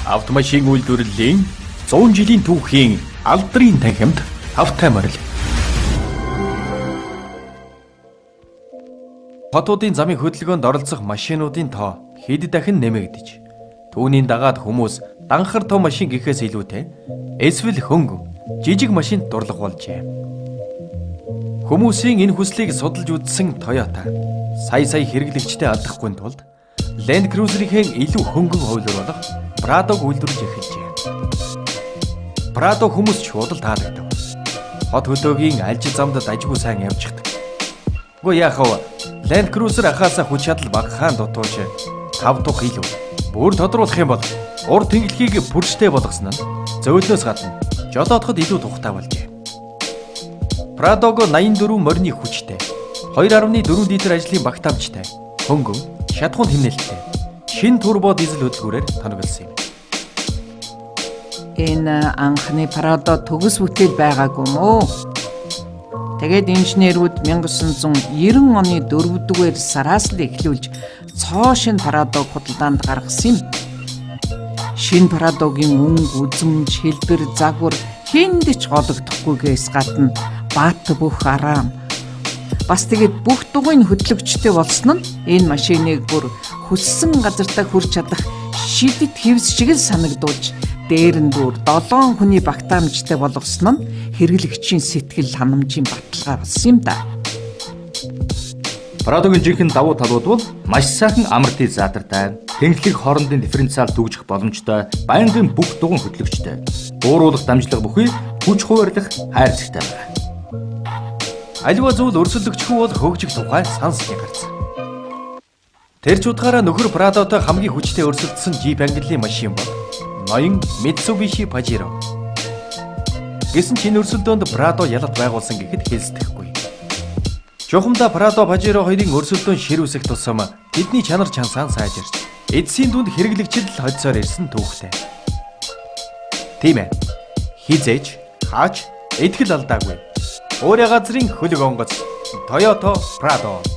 Автомашин үйлдвэрлэлийн 100 жилийн түүхийн алдрын танхимд тавтай морил. Хотуудын замын хөдөлгөөнд оролцох машинуудын тоо хэд дахин нэмэгдэж, түүний дагаад хүмүүс данхар том машин гэхээс илүүтэй эсвэл хөнгөн жижиг машинд дурлах болжээ. Хүмүүсийн энэ хүслийг судалж үзсэн Toyota сая сая хэрэглэгчтэй алдахгүй тулд Land Cruiser-ийн илүү хөнгөн хувилбар болох Prado-г үйлдвэрлэж эхэлжээ. Prado хүмүүс шууд л таалагдав. Хот хөдөөгийн алж замд дажгүй сайн явчихдаг. Үгүй яах вэ? Land Cruiser ахаасаа хүч чадал багахан дутууж тав тух илүү. Бүр тодруулах юм бол урд тэнглэхийг пүрштэй болгосон нь зөөлнөөс гадна жолоодоход илүү тухтай болжээ. Prado-г 84 морины хүчтэй, 2.4 литр ажлын багтаамжтай, хөнгөн, шатхуун хэмнэлттэй, шинэ турбо дизель хөдөлгүүрээр тоноглосон юм. Энэ анхны Прадо төгс бүтээл байгаагүй юм уу? Тэгээд инженерүүд 1990 оны 4-р сараас л эхлүүлж цоо шинэ Прадог худалдаанд гаргасан юм. Шинэ Прадогийн өнгө, үзэмж, хэлбэр, загвар хэнд ч гологдохгүйгээс гадна бат бөх араам. Бас тэгээд бүх дугуйн хөдлөгчтэй болсон нь энэ машиныг бүр хүссэн газартаа хүрч чадах шидэт хевс шиг л санагдуулж дээр нь бүр 7 хүний багтаамжтай болгосон нь хэрэглэгчийн сэтгэл ханамжийн баталгаа болсон юм да. Прадогийн жинхэнэ давуу талууд бол маш сайхан амар тез задартай, тэнхлэг хоорондын дифференциал түгжих боломжтой, байнгын бүх дугуйн хөдлөгчтэй, бууруулах дамжлага бүхий хүч хуваарлах хайрцагтай байна. Аливаа зүйл өрсөлдөгчхүү бол хөгжих тухай сонсны гарц. Тэр ч утгаараа нөхөр Прадотой хамгийн хүчтэй өрсөлдсөн Jeep ангиллын машин бол ноён Mitsubishi Pajero. Гэсэн ч энэ өрсөлдөөнд Prado ялалт байгуулсан гэхэд хэлсдэхгүй. Чухамдаа Prado Pajero хоёрын өрсөлдөөн ширүүсэх тусам тэдний чанар чансаан сайжирч эцсийн дүнд хэрэглэгчид л хоцоор ирсэн түүхтэй. Тийм ээ. Хизээч, хаач итгэл алдаагүй. Өөрийн газрын хөлөг онгоц Toyota Prado.